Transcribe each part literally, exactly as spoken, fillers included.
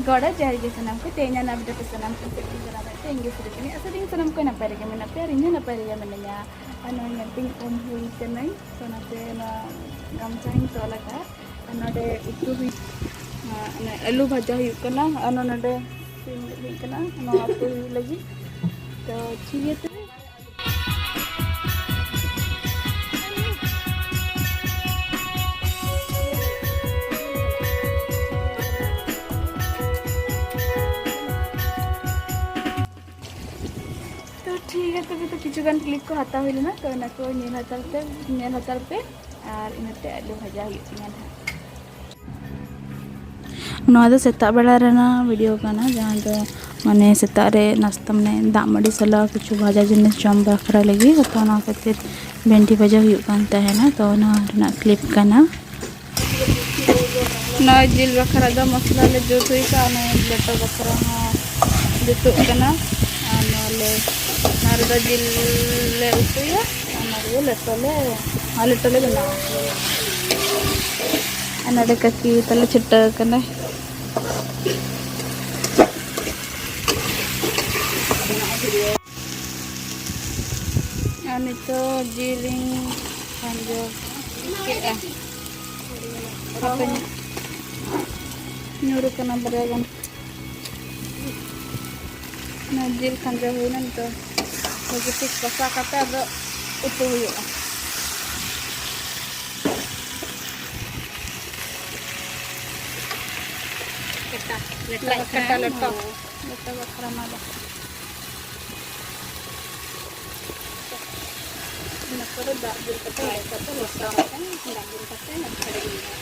ᱜᱚᱰ ᱡᱚᱦᱟᱨ ᱜᱮ ᱥᱟᱱᱟᱢ ᱠᱚ, ᱛᱮᱦᱮᱧᱟᱜ ᱱᱟᱣᱟ video ᱯᱮ ᱥᱟᱱᱟᱢ ᱠᱚ ᱥᱮᱫ ᱠᱷᱚᱱ ᱥᱟᱱᱟᱢ ᱛᱮ ᱤᱧ ᱜᱮ ᱥᱩᱨᱩ ᱠᱟᱹᱱᱟᱹᱧ᱾ ᱟᱥᱟ ᱫᱤᱧ ᱥᱟᱱᱟᱢ ᱠᱚ ᱱᱟᱯᱟᱭ ᱨᱮᱜᱮ ᱢᱮᱱᱟᱜ ᱯᱮᱭᱟ ᱟᱨ ᱤᱧ ᱦᱚᱸ ᱱᱟᱯᱟᱭ ᱨᱮᱜᱮ ᱢᱤᱱᱟᱹᱧᱟ᱾ ᱟᱨ ᱱᱚᱜᱼᱚᱭ ᱧᱮᱞ ᱯᱮ, ᱤᱧ ᱩᱢ ᱦᱩᱭ ᱠᱟᱹᱱᱟᱹᱧ, ᱛᱚ ᱚᱱᱟᱛᱮ ᱱᱚᱣᱟ ᱜᱟᱢᱪᱷᱟ ᱦᱚᱸᱧ ᱛᱚᱞ ᱟᱠᱟᱫᱼᱟ᱾ ᱟᱨ ᱱᱚᱰᱮ ᱩᱛᱩ ᱦᱩᱭ, ᱚᱱᱮ ᱟᱹᱞᱩ ᱵᱷᱟᱡᱟ ᱦᱩᱭᱩᱜ ᱠᱟᱱᱟ, ᱟᱨ ᱱᱚᱰᱮ ᱥᱤᱢ ᱜᱮᱫ ᱦᱩᱭᱩᱜ ᱠᱟᱱᱟ ᱱᱚᱣᱟ ᱩᱛᱩ ᱦᱩᱭᱩᱜ ᱞᱟᱹᱜᱤᱫ᱾ ᱛᱚ ᱴᱷᱤᱠ ᱜᱮᱭᱟ ᱛᱚᱵᱮ᱾ ᱛᱚ ᱴᱷᱤᱠ ᱜᱮᱭᱟ ᱛᱚᱵᱮ, ᱛᱚ ᱠᱤᱪᱷᱩ ᱜᱟᱱ clip ᱠᱚ ᱦᱟᱛᱟᱣ ᱦᱩᱭ ᱞᱮᱱᱟ, ᱛᱚ ᱚᱱᱟ ᱠᱚ ᱧᱮᱞ ᱦᱟᱛᱟᱲ ᱛᱮ, ᱧᱮᱞ ᱦᱟᱛᱟᱲ ᱯᱮ, ᱟᱨ ᱤᱱᱟᱹᱛᱮ ᱟᱹᱞᱩ ᱵᱷᱟᱡᱟ ᱦᱩᱭᱩᱜ ᱛᱤᱧᱟ ᱱᱟᱦᱟᱜ᱾ ᱱᱚᱣᱟ ᱫᱚ ᱥᱮᱛᱟᱜ ᱵᱮᱲᱟ ᱨᱮᱱᱟᱜ video ᱠᱟᱱᱟ, ᱡᱟᱦᱟᱸ ᱫᱚ ᱢᱟᱱᱮ ᱥᱮᱛᱟᱜ ᱨᱮ ᱱᱟᱥᱛᱟ, ᱢᱟᱱᱮ ᱫᱟᱜ ᱢᱟᱹᱰᱤ ᱥᱟᱞᱟᱜ ᱠᱤᱪᱷᱩ ᱵᱷᱟᱡᱟ ᱡᱤᱱᱤᱥ ᱡᱚᱢ ᱵᱟᱠᱷᱨᱟ ᱞᱟᱹᱜᱤᱫ, ᱛᱚ ᱚᱱᱟ ᱠᱷᱟᱹᱛᱤᱨ ᱵᱷᱮᱱᱰᱤ ᱵᱷᱟᱡᱟ ᱦᱩᱭᱩᱜ ᱠᱟᱱ ᱛᱟᱦᱮᱱᱟ, ᱛᱚ ᱚᱱᱟ ᱨᱮᱱᱟᱜ clip ᱠᱟᱱᱟ᱾ ᱱᱚᱣᱟ ᱡᱤᱞ ᱵᱟᱠᱷᱨᱟ ᱫᱚ ᱢᱚᱥᱞᱟ ᱞᱮ ᱡᱩᱛ ᱦᱩᱭ ᱠᱟᱜᱼᱟ, ᱱᱚᱣᱟ ᱞᱮᱴᱚ ᱵᱟᱠᱷᱨᱟ ᱦᱚᱸ ᱡᱩᱛᱩᱜ ᱠᱟᱱᱟ᱾ ᱟᱨ ᱱᱚᱣᱟ ᱞᱮ, ᱱᱚᱣᱟ ᱨᱮᱫᱚ ᱡᱤᱞ ᱞᱮ ᱩᱛᱩᱭᱟ, ᱚᱱᱟ ᱨᱮᱜᱮ ᱞᱮᱴᱚ ᱞᱮ, ᱟᱨ ᱞᱮᱴᱚ ᱞᱮ ᱵᱮᱱᱟᱣᱟ᱾ ᱟᱨ ᱱᱚᱰᱮ ᱠᱟᱹᱠᱤ ᱛᱟᱞᱮ ᱪᱷᱩᱴᱟᱹᱣ ᱠᱟᱱᱟᱭ᱾ ᱟᱨ ᱱᱤᱛᱚᱜ ᱡᱤᱞ ᱤᱧ ᱠᱷᱟᱸᱡᱚ ᱠᱮᱫᱼᱟ᱾ ᱦᱟᱯᱮ, ᱧᱩᱨᱩ ᱠᱟᱱᱟ ᱵᱟᱨᱭᱟ ᱜᱟᱱ᱾ ᱚᱱᱟ ᱡᱤᱞ ᱠᱷᱟᱸᱡᱚ ᱦᱩᱭᱱᱟ, ᱱᱤᱛᱚᱜ ᱵᱷᱟᱹᱜᱤ ᱴᱷᱤᱠ ᱠᱚᱥᱟ ᱠᱟᱛᱮ ᱟᱫᱚ ᱩᱛᱩ ᱦᱩᱭᱩᱜᱼᱟ᱾ ᱠᱟᱴᱟ, ᱞᱮᱴᱚ ᱞᱮᱴᱚ ᱵᱟᱠᱷᱨᱟ ᱠᱟᱴᱟ ᱞᱮᱴᱚ᱾ ᱦᱚᱸ᱾ ᱞᱮᱴᱚ ᱵᱟᱠᱷᱨᱟ ᱚᱱᱟ ᱫᱚ᱾ ᱤᱱᱟᱹ ᱯᱚᱨᱮ ᱫᱟᱜ ᱫᱩᱞ ᱠᱟᱛᱮ ᱞᱮᱴᱚ ᱠᱚ ᱞᱚᱴᱟ ᱠᱟᱛᱮ, ᱫᱟᱜ ᱫᱩᱞ ᱠᱟᱛᱮ ᱠᱷᱟᱹᱲᱤ ᱦᱩᱭᱩᱜᱼᱟ᱾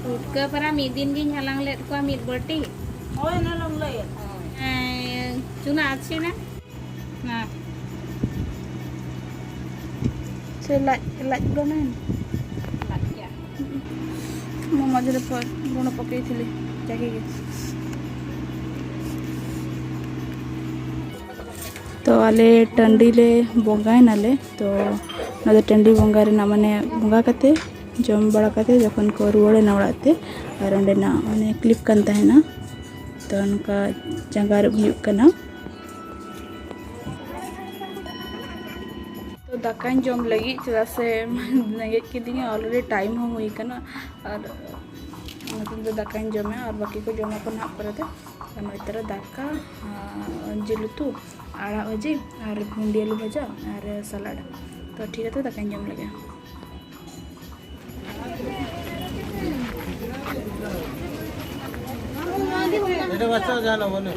ᱯᱩᱴᱠᱟᱹ ᱯᱟᱨᱟ ᱢᱤᱫ ᱫᱤᱱ ᱜᱤᱧ ᱦᱟᱞᱟᱝ ᱞᱮᱫ ᱠᱚᱣᱟ, ᱢᱤᱫ ᱵᱟᱹᱴᱤ᱾ ᱦᱳᱭ, ᱚᱱᱟ ᱞᱚᱝ ᱞᱟᱹᱭᱮᱫ᱾ ᱦᱳᱭ᱾ ᱦᱮᱸ, ᱚᱱᱟ ᱟᱪᱪᱷᱟ ᱱᱟ? ᱦᱮᱸ᱾ ᱥᱮ ᱞᱟᱡ, ᱞᱟᱡ ᱯᱩᱨᱟᱹ ᱱᱟᱭ? ᱞᱟᱡ ᱜᱮᱭᱟ᱾ ᱢᱟ ᱢᱟᱡᱷᱮ ᱨᱮ ᱯᱚᱨ ᱵᱚᱱᱚ ᱯᱚᱠᱮᱭ ᱛᱷᱤᱞᱤ, ᱡᱟᱜᱮ ᱜᱮ᱾ ᱛᱚ ᱟᱞᱮ ᱴᱟᱺᱰᱤ ᱞᱮ ᱵᱚᱸᱜᱟᱭᱮᱱᱟᱞᱮ᱾ ᱛᱚ ᱚᱱᱟ ᱫᱚ ᱴᱟᱺᱰᱤ ᱵᱚᱸᱜᱟ ᱨᱮᱱᱟᱜ, ᱢᱟᱱᱮ ᱵᱚᱸᱜᱟ ᱠᱟᱛᱮ, ᱡᱚᱢ ᱵᱟᱲᱟ ᱠᱟᱛᱮ ᱡᱚᱠᱷᱚᱱ ᱠᱚ ᱨᱩᱣᱟᱹᱲᱮᱱᱟ ᱚᱲᱟᱜ ᱛᱮ, ᱟᱨ ᱚᱸᱰᱮᱱᱟᱜ ᱢᱟᱱᱮ ᱠᱞᱤᱯ ᱠᱟᱱ ᱛᱟᱦᱮᱱᱟ᱾ ᱛᱚ ᱱᱚᱝᱠᱟ ᱡᱟᱸᱜᱟ ᱟᱹᱨᱩᱵ ᱦᱩᱭᱩᱜ ᱠᱟᱱᱟ᱾ ᱛᱚ ᱫᱟᱠᱟᱧ ᱡᱚᱢ ᱞᱟᱹᱜᱤᱫ, ᱪᱮᱫᱟᱜ ᱥᱮ ᱨᱮᱸᱜᱮᱡ ᱠᱤᱫᱤᱧᱟ, already time ᱦᱚᱸ ᱦᱩᱭ ᱠᱟᱱᱟ᱾ ᱟᱨ ᱚᱱᱟᱛᱮ ᱤᱧ ᱫᱚ ᱫᱟᱠᱟᱧ ᱡᱚᱢᱟ, ᱟᱨ ᱵᱟᱹᱠᱤ ᱠᱚ ᱡᱚᱢᱟᱠᱚ ᱱᱟᱦᱟᱜ ᱯᱚᱨᱮᱛᱮ᱾ ᱟᱨ ᱱᱚᱜᱼᱚᱭ ᱛᱚᱨᱟ ᱫᱟᱠᱟ, ᱟᱨ ᱡᱤᱞ ᱩᱛᱩ, ᱟᱲᱟᱜ ᱵᱷᱟᱹᱡᱤ, ᱟᱨ ᱵᱷᱩᱸᱰᱤ ᱟᱹᱞᱩ ᱵᱷᱟᱡᱟ, ᱟᱨ ᱥᱟᱞᱟᱰ᱾ ᱛᱚ ᱴᱷᱤᱠ ᱟᱪᱷᱮ, ᱫᱟᱠᱟᱧ ᱡᱚᱢ ᱞᱮᱜᱮ᱾ এটা বাচ্চা জানো মনে?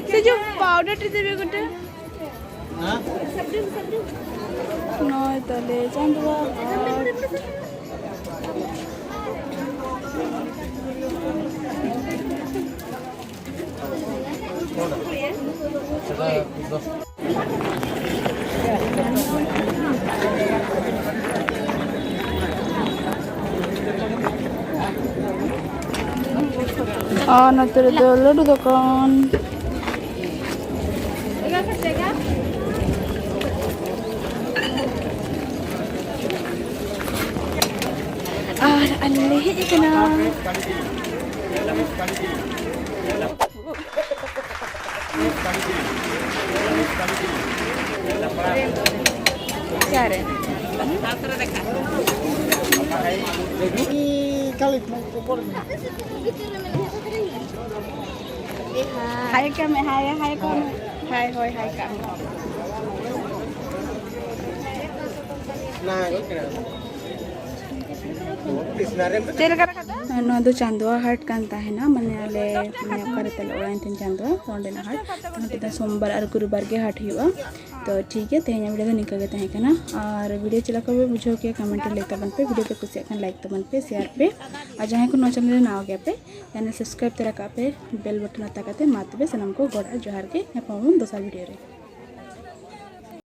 সে যে পাউডারটা দেবে গোটা। হ্যাঁ। নয় তাহলে চান্দুয়া। ᱟᱨ ᱱᱚᱛᱮ ᱨᱮᱫᱚ ᱞᱟᱹᱰᱩ ᱫᱚᱠᱟᱱ᱾ ᱟᱨ ᱟᱞᱮ ᱞᱮ ᱦᱮᱡ ᱟᱠᱟᱱᱟ᱾ ᱚᱠᱟᱨᱮ? ᱦᱟᱭ ᱠᱟᱜ ᱢᱮ, ᱦᱟᱭ, ᱦᱟᱭ ᱠᱟᱜ ᱢᱮ᱾ ᱦᱟᱭ, ᱦᱳᱭ, ᱦᱟᱭ ᱠᱟᱜ ᱢᱮ᱾ ᱪᱮᱫ ᱞᱮᱠᱟ ᱨᱟᱠᱟᱵ ᱫᱟ? ᱱᱚᱣᱟ ᱫᱚ ᱪᱟᱸᱫᱳᱣᱟ ᱦᱟᱴ ᱠᱟᱱ ᱛᱟᱦᱮᱱᱟ, ᱢᱟᱱᱮ ᱟᱞᱮ ᱢᱟᱱᱮ ᱚᱠᱟᱨᱮ ᱛᱟᱞᱮ ᱚᱲᱟᱜ ᱮᱱᱛᱮ ᱪᱟᱸᱫᱳᱣᱟ, ᱛᱚ ᱚᱸᱰᱮᱱᱟᱜ ᱦᱟᱴ᱾ ᱱᱚᱛᱮ ᱫᱚ ᱥᱳᱢᱵᱟᱨ ᱟᱨ ᱜᱩᱨᱩᱵᱟᱨ ᱜᱮ ᱦᱟᱴ ᱦᱩᱭᱩᱜᱼᱟ᱾ ᱛᱚ ᱴᱷᱤᱠ ᱜᱮᱭᱟ, ᱛᱮᱦᱮᱧᱟᱜ ᱵᱷᱤᱰᱤᱭᱳ ᱫᱚ ᱱᱤᱝᱠᱟᱹ ᱜᱮ ᱛᱟᱦᱮᱸ ᱠᱟᱱᱟ᱾ ᱟᱨ ᱵᱷᱤᱰᱤᱭᱳ ᱪᱮᱫ ᱞᱮᱠᱟ ᱯᱮ ᱵᱩᱡᱷᱟᱹᱣ ᱠᱮᱫᱟ ᱠᱚᱢᱮᱱᱴ ᱨᱮ ᱞᱟᱹᱭ ᱛᱟᱵᱚᱱ ᱯᱮ᱾ ᱵᱷᱤᱰᱤᱭᱳ ᱯᱮ ᱠᱩᱥᱤᱭᱟᱜ ᱠᱷᱟᱱ ᱞᱟᱭᱤᱠ ᱛᱟᱵᱚᱱ ᱯᱮ, ᱥᱮᱭᱟᱨ ᱯᱮ, ᱟᱨ ᱡᱟᱦᱟᱸᱭ ᱠᱚ ᱱᱚᱣᱟ ᱪᱮᱱᱮᱞ ᱨᱮ ᱱᱟᱣᱟ ᱜᱮᱭᱟ ᱯᱮ, ᱪᱮᱱᱮᱞ ᱥᱟᱵᱥᱠᱨᱟᱭᱤᱵ ᱛᱚᱨᱟ ᱠᱟᱜ ᱯᱮ ᱵᱮᱞ ᱵᱟᱴᱚᱱ ᱟᱛᱟ ᱠᱟᱛᱮ᱾ ᱢᱟ ᱛᱚᱵᱮ ᱥᱟᱱᱟᱢ ᱠᱚ ᱜᱚᱰ ᱟᱨ ᱡᱚᱦᱟᱨ ᱜᱮ, ᱧᱟᱯᱟᱢ ᱟᱵᱚᱱ ᱫᱚᱥᱟᱨ ᱵᱷᱤᱰᱤᱭᱳ ᱨᱮ᱾